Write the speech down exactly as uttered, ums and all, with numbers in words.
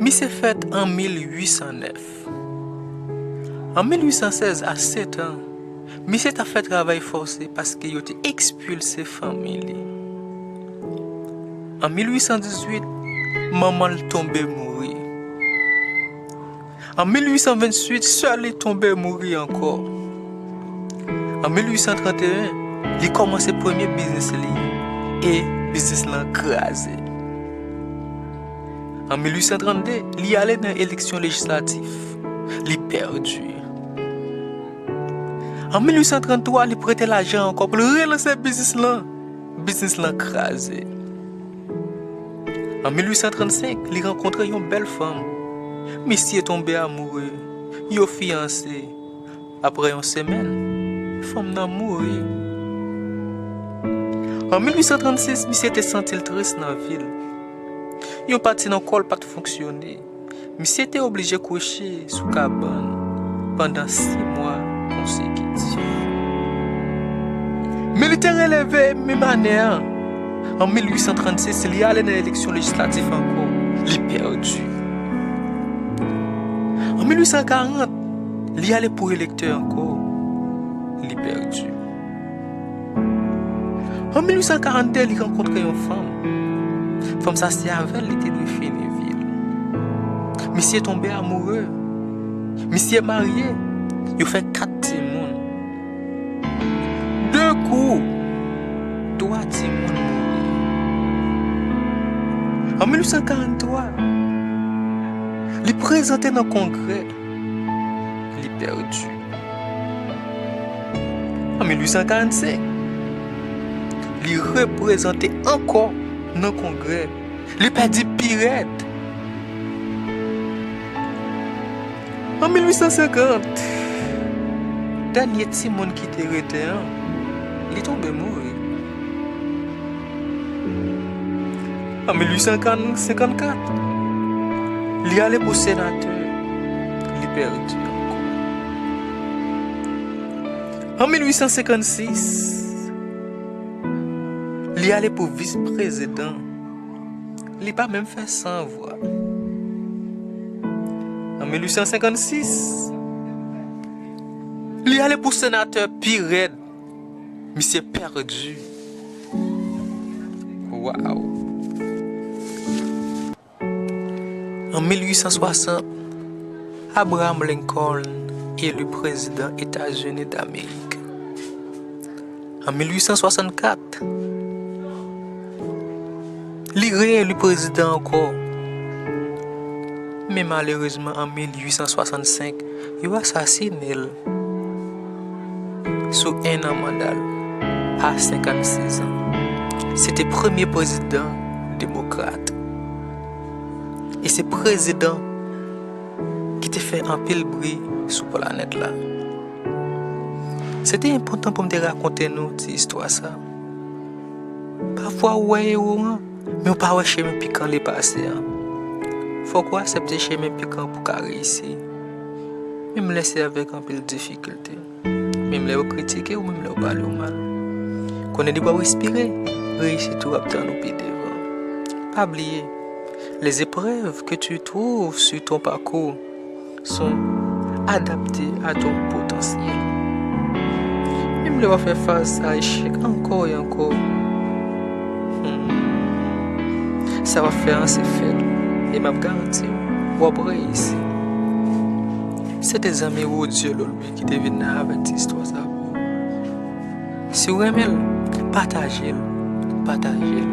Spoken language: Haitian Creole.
Misye fèt an mil uit san nèf. An mil uit san sèz, a sèt an, misye t ap fè travay fòse paske yo te ekspilse fanmi li. An mil uit san dizuit, manman l tonbe mouri. An mil uit san venntuit, sè li tonbe mouri ankò. An mil uit san tranteyen, li kòmanse premye biznis li e biznis lan kraze. An mil uit san trannde, li ale nan eleksyon lejislatif. Li pèdi. An mil uit san tranntwa, li prete lajan ankò pou l relanse biznis lan. Biznis lan kraze. An mil uit san trannsenk, li rankontre yon bèl fanm. Misye tonbe amoure. Yo fiyanse. Apre yon semèn, fanm nan mouri. An mil uit san trannsis, misye te santi l tris nan vi l. Yon pati nan kò l pa t fonksyone. Misye te oblije kouche sou kabann pandan sis mwa konsekitif. Men li te releve menm ane an. An mil uit san trannsis, li ale nan eleksyon lejislatif ankò. Li pèdi. An mil uit san karant, li ale pou elektè ankò. Li pèdi. An mil uit san karannde, li rankontre yon fanm. Fanm sa se avè l li te dwe fini vi l. Misye tonbe amoure. Misye marye. Yo fè kat timoun. De kou, twa timoun mouri. An mil uit san karanntwa, li prezante nan kongrè. Li pèdi. An mil uit san karannsenk, li reprezante ankò nan kongrè. Li pèdi pi rèd. An mil uit san senkant, dènye timoun ki te rete an, li tonbe mouri. An mil uit san senkannkat, li ale pou senatè, li pèdi ankò. An mil uit san senkannsis, li ale pou vis prezidan, li pa menm fè san vwa. An mil uit san senkannsis, li ale pou senatè pi rèd. Misye pèdi. Waw. An mil uit san swasant, Abraham Lincoln eli prezidan Etazini Damerik. An mil uit san swasannkat, li reyeli prezidan ankò. Men malerezman, an mil uit san swasannsenk, yo asasine l sou en an manda l, a senkannsez an. Se te premye prezidan demokrat. E se prezidan ki te fè anpil bri sou planèt la. Se te enpòtan pou m te rakonte nou ti istwa sa. Pafwa ou wè ewo an, men ou pa wè chemen pikan li pase an. Fòk ou aksepte chemen pikan pou ka reyisi. Menm lè se avèk anpil difikilte. Menm lè yo kritike w, menm lè yo pale w mal. Konnen depi w ap respire, reyisit ou ap tann ou pi devan. Pa bliye, les épreuves que tu trouves sur ton parcours sont adaptées à ton potentiel. Menm lè w ap fè fas a echèk ankò e ankò, hmm, sa w ap fè an se fèt. E m ap garanti w, w ap reyisi. Se te zanmi Rodier Lolby ki te vin avèk ti istwa sa pou ou. Si w renmen l, pataje l, pataje l,